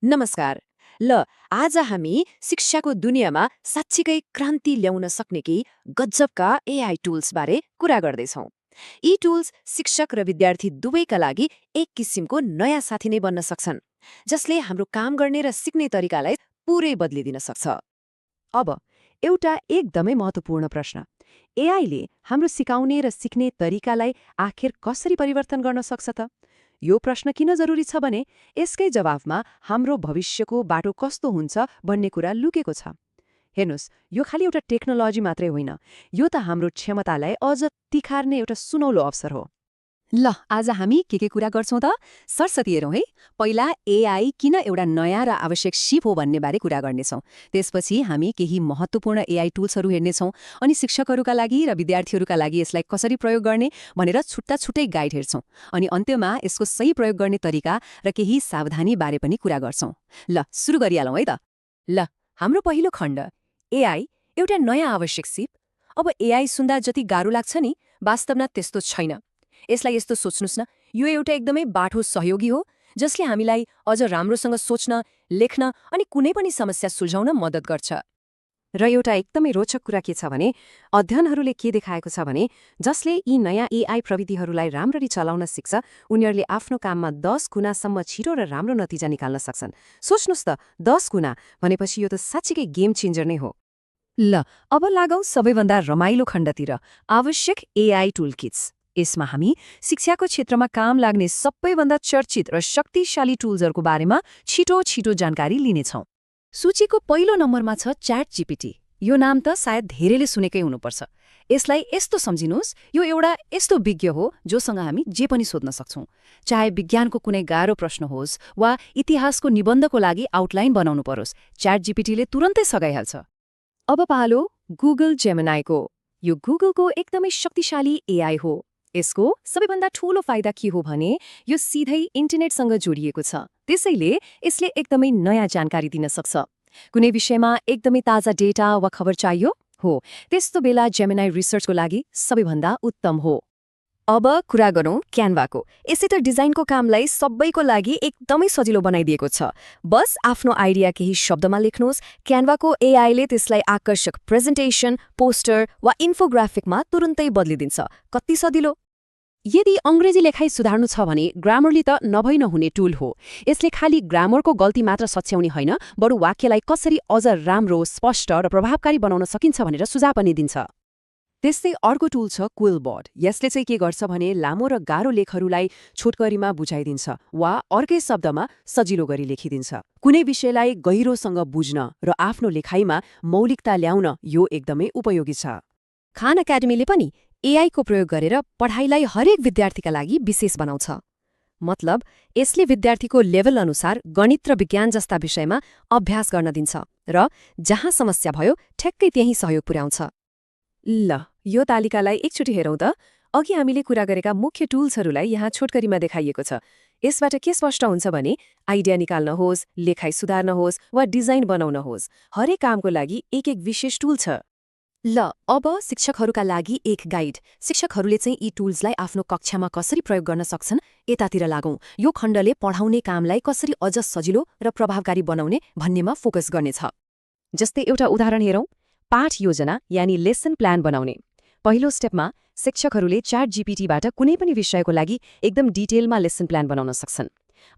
नमस्कार। ल आज हामी शिक्षाको दुनियाँमा साँच्चीकै क्रान्ति ल्याउन सक्ने केही गजबका एआई टुल्स बारे कुरा गर्दैछौँ। यी टुल्स शिक्षक र विद्यार्थी दुवैका लागि एक किसिमको नयाँ साथी नै बन्न सक्छन्, जसले हाम्रो काम गर्ने र सिक्ने तरिकालाई पुरै बदलिदिन सक्छ। अब एउटा एकदमै महत्त्वपूर्ण प्रश्न, एआईले हाम्रो सिकाउने र सिक्ने तरिकालाई आखिर कसरी परिवर्तन गर्न सक्छ त? यो प्रश्न किन जरुरी छ भने यसकै जवाफमा हाम्रो भविष्यको बाटो कस्तो हुन्छ भन्ने कुरा लुकेको छ। हेर्नुस्, यो खालि एउटा टेक्नोलोजी मात्रै होइन, यो त हाम्रो क्षमतालाई अझ तिखार्ने एउटा सुनौलो अवसर हो। ल आज हामी के कुरा गर्छौं त सरसती हेरौं है। पहिला एआई किन एउटा नयाँ र आवश्यक सिप हो भन्ने बारे कुरा गर्नेछौं। त्यसपछि हामी केही महत्त्वपूर्ण एआई टुल्सहरू हेर्नेछौं अनि शिक्षकहरूका लागि र विद्यार्थीहरूका लागि यसलाई कसरी प्रयोग गर्ने भनेर छुट्टै गाइड हेर्छौं। अनि अन्त्यमा यसको सही प्रयोग गर्ने तरिका र केही सावधानी बारे पनि कुरा गर्छौं। ल सुरु गरिहालौं है त। ल हाम्रो पहिलो खण्ड, एआई एउटा नयाँ आवश्यक सिप। अब एआई सुन्दा जति गाह्रो लाग्छ नि, वास्तवमा त्यस्तो छैन। यसलाई यस्तो सोच्नुस् न, यो एउटा एकदमै बाठो सहयोगी हो जसले हामीलाई अझ राम्रोसँग सोच्न, लेख्न अनि कुनै पनि समस्या सुल्झाउन मद्दत गर्छ। र एउटा एकदमै रोचक कुरा के छ भने अध्ययनहरूले के देखाएको छ भने जसले यी नयाँ एआई प्रविधिहरूलाई राम्ररी चलाउन सिक्छ उनीहरूले आफ्नो काममा 10 गुणासम्म छिटो र राम्रो नतिजा निकाल्न सक्छन्। सोच्नुस् त, 10 गुणा भनेपछि यो त साँच्चीकै गेम चेन्जर नै हो। ल अब लागौं सबैभन्दा रमाइलो खण्डतिर, आवश्यक एआई टुलकिट्स। यसमा हामी शिक्षाको क्षेत्रमा काम लाग्ने सबैभन्दा चर्चित र शक्तिशाली टुल्सहरूको बारेमा छिटो जानकारी लिनेछौं। सूचीको पहिलो नम्बरमा छ च्याट जीपीटी। यो नाम त सायद धेरैले सुनेकै हुनुपर्छ। यसलाई यस्तो सम्झिनुहोस्, यो एउटा यस्तो विज्ञ हो जोसँग हामी जे पनि सोध्न सक्छौं। चाहे विज्ञानको कुनै गाह्रो प्रश्न होस् वा इतिहासको निबन्धको लागि आउटलाइन बनाउनु परोस्, च्याट जीपीटीले तुरन्तै सघाइहाल्छ। अब पालो गुगल जेमिनाईको। यो गुगलको एकदमै शक्तिशाली एआई हो। यसको सबैभन्दा ठूलो फाइदा के हो भने यो सिधै इन्टरनेटसँग जोडिएको छ, त्यसैले यसले एकदमै नयाँ जानकारी दिन सक्छ। कुनै विषयमा एकदमै ताजा डेटा वा खबर चाहियो हो, त्यस्तो बेला जेमिनाई रिसर्चको लागि सबैभन्दा उत्तम हो। अब कुरा गरौँ क्यानभाको। यसै त डिजाइनको कामलाई सबैको लागि एकदमै सजिलो बनाइदिएको छ। बस आफ्नो आइडिया केही शब्दमा लेख्नुहोस्, क्यानभाको एआईले त्यसलाई आकर्षक प्रेजेन्टेसन, पोस्टर वा इन्फोग्राफिकमा तुरुन्तै बदलिदिन्छ। कति सजिलो! यदि अङ्ग्रेजी लेखाइ सुधार्नु छ भने ग्रामरली त नभई नहुने टुल हो। यसले खालि ग्रामरको गल्ती मात्र सच्याउने होइन, बरु वाक्यलाई कसरी अझ राम्रो, स्पष्ट र प्रभावकारी बनाउन सकिन्छ भनेर सुझाव पनि दिन्छ। त्यस्तै अर्को टुल छ क्विलबोर्ड। यसले चाहिँ के गर्छ भने लामो र गाह्रो लेखहरूलाई छोटकरीमा बुझाइदिन्छ वा अर्कै शब्दमा सजिलो गरी लेखिदिन्छ। कुनै विषयलाई गहिरोसँग बुझ्न र आफ्नो लेखाइमा मौलिकता ल्याउन यो एकदमै उपयोगी छ। खान एकाडेमीले पनि एआई को प्रयोग गरेर पढाइलाई हरेक विद्यार्थीका लागि विशेष बनाउँछ। मतलब यसले विद्यार्थीको लेभल अनुसार गणित र विज्ञान जस्ता विषयमा अभ्यास गर्न दिन्छ र जहाँ समस्या भयो ठ्याक्कै त्यही सहयोग पुर्याउँछ। ल यो तालिकालाई एकचोटि हेरौँ त। अघि हामीले कुरा गरेका मुख्य टुल्सहरूलाई यहाँ छोटकरीमा देखाइएको छ। यसबाट के स्पष्ट हुन्छ भने आइडिया निकाल्न होस्, लेखाइ सुधार्न होस् वा डिजाइन बनाउन होस्, हरेक कामको लागि एक विशेष टुल छ। ल अब शिक्षकहरूका लागि एक गाइड। शिक्षकहरूले चाहिँ यी टुल्सलाई आफ्नो कक्षामा कसरी प्रयोग गर्न सक्छन् यतातिर लागौं। यो खण्डले पढाउने कामलाई कसरी अझ सजिलो र प्रभावकारी बनाउने भन्नेमा फोकस गर्नेछ। जस्तै एउटा उदाहरण हेरौँ, पाठ योजना यानि लेसन प्लान बनाउने। पहिलो स्टेपमा शिक्षकहरूले च्याट जीपीटीबाट कुनै पनि विषयको लागि एकदम डिटेलमा लेसन प्लान बनाउन सक्छन्।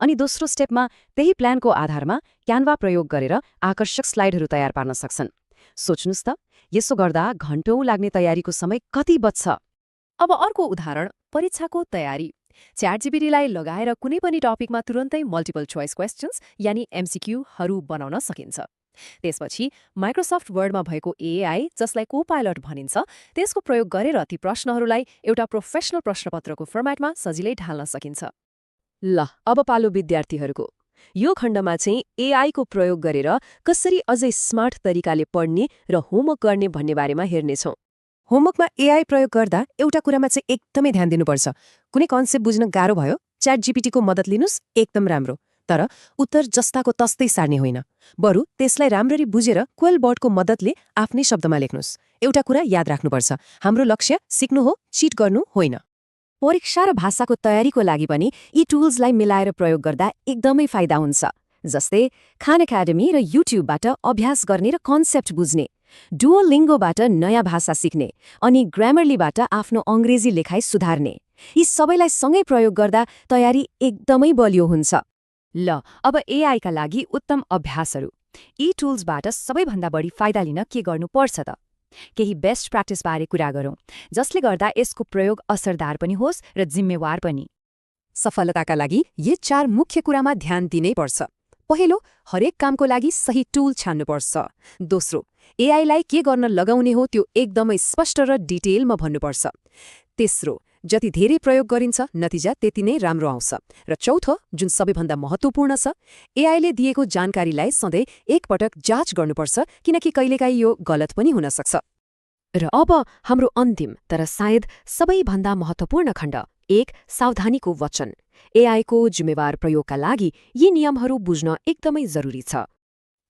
अनि दोस्रो स्टेपमा त्यही प्लानको आधारमा क्यानभा प्रयोग गरेर आकर्षक स्लाइडहरू तयार पार्न सक्छन्। सोच्नुस् त, यसो गर्दा घण्टौं लाग्ने तयारीको समय कति बच्छ। अब अर्को उदाहरण, परीक्षाको तयारी। च्याट जीपीटीलाई लगाएर कुनै पनि टपिकमा तुरन्तै मल्टिपल चोइस क्वेश्चन्स यानि एमसीक्यूहरू बनाउन सकिन्छ। त्यसपछि माइक्रोसफ्ट वर्डमा भएको एआई, जसलाई कोपाइलट भनिन्छ, त्यसको प्रयोग गरेर ती प्रश्नहरूलाई एउटा प्रोफेसनल प्रश्नपत्रको फर्मेटमा सजिलै ढाल्न सकिन्छ। ल अब पालो विद्यार्थीहरूको। यो खण्डमा चाहिँ एआई को प्रयोग गरेर कसरी अझै स्मार्ट तरिकाले पढ्ने र होमवर्क गर्ने भन्ने बारेमा हेर्नेछौँ। होमवर्कमा एआई प्रयोग गर्दा एउटा कुरामा चाहिँ एकदमै ध्यान दिनुपर्छ। कुनै कन्सेप्ट बुझ्न गाह्रो भयो, च्याट जीपीटीको मद्दत लिनुस्, एकदम राम्रो। तर उत्तर जस्ताको तस्तै सार्ने होइन, बरु त्यसलाई राम्ररी बुझेर क्विलबोर्डको मद्दतले आफ्नै शब्दमा लेख्नुस्। एउटा कुरा याद राख्नुपर्छ, हाम्रो लक्ष्य सिक्नु हो, चिट गर्नु होइन। परीक्षा र भाषाको तयारीको लागि पनि यी टुल्सलाई मिलाएर प्रयोग गर्दा एकदमै फाइदा हुन्छ। जस्तै खान एकाडेमी र युट्युबबाट अभ्यास गर्ने र कन्सेप्ट बुझ्ने, डुओलिङ्गोबाट नयाँ भाषा सिक्ने अनि ग्रामरलीबाट आफ्नो अङ्ग्रेजी लेखाइ सुधार्ने। यी सबैलाई सँगै प्रयोग गर्दा तयारी एकदमै बलियो हुन्छ। ल, अब एआईका लागि उत्तम अभ्यासहरू। यी टुल्सबाट सबैभन्दा बढी फाइदा लिन के गर्नुपर्छ त? केही बेस्ट प्र्याक्टिसबारे कुरा गरौँ, जसले गर्दा यसको प्रयोग असरदार पनि होस् र जिम्मेवार पनि। सफलताका लागि यी 4 मुख्य कुरामा ध्यान दिनै पर्छ। पहिलो, हरेक कामको लागि सही टुल छान्नुपर्छ। दोस्रो, एआईलाई के गर्न लगाउने हो त्यो एकदमै स्पष्ट र डिटेलमा भन्नुपर्छ। तेस्रो, जति धेरै प्रयोग गरिन्छ नतिजा त्यति नै राम्रो आउँछ। र चौथो, जुन सबैभन्दा महत्त्वपूर्ण छ, एआईले दिएको जानकारीलाई सधैँ एकपटक जाँच गर्नुपर्छ, किनकि कहिलेकाहीँ यो गलत पनि हुन सक्छ। र अब हाम्रो अन्तिम तर सायद सबैभन्दा महत्त्वपूर्ण खण्ड, एक सावधानीको वचन। एआईको जिम्मेवार प्रयोगका लागि यी नियमहरू बुझ्न एकदमै जरुरी छ।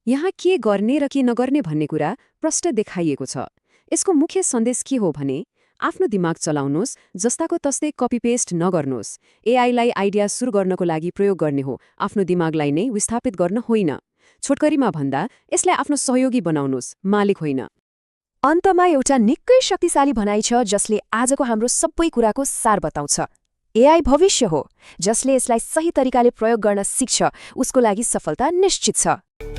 यहाँ के गर्ने र के नगर्ने भन्ने कुरा प्रष्ट देखाइएको छ। यसको मुख्य सन्देश के हो भने, आफ्नो दिमाग चलाउनुहोस्, जस्ताको तस्तै कपी पेस्ट नगर्नुहोस्। एआईलाई आइडिया सुरु गर्नको लागि प्रयोग गर्ने हो, आफ्नो दिमागलाई नै विस्थापित गर्न होइन। छोटकरीमा भन्दा यसलाई आफ्नो सहयोगी बनाउनुहोस्, मालिक होइन। अन्तमा एउटा निकै शक्तिशाली भनाइ छ जसले आजको हाम्रो सबै कुराको सार बताउँछ। एआई भविष्य हो, जसले यसलाई सही तरिकाले प्रयोग गर्न सिक्छ उसको लागि सफलता निश्चित छ।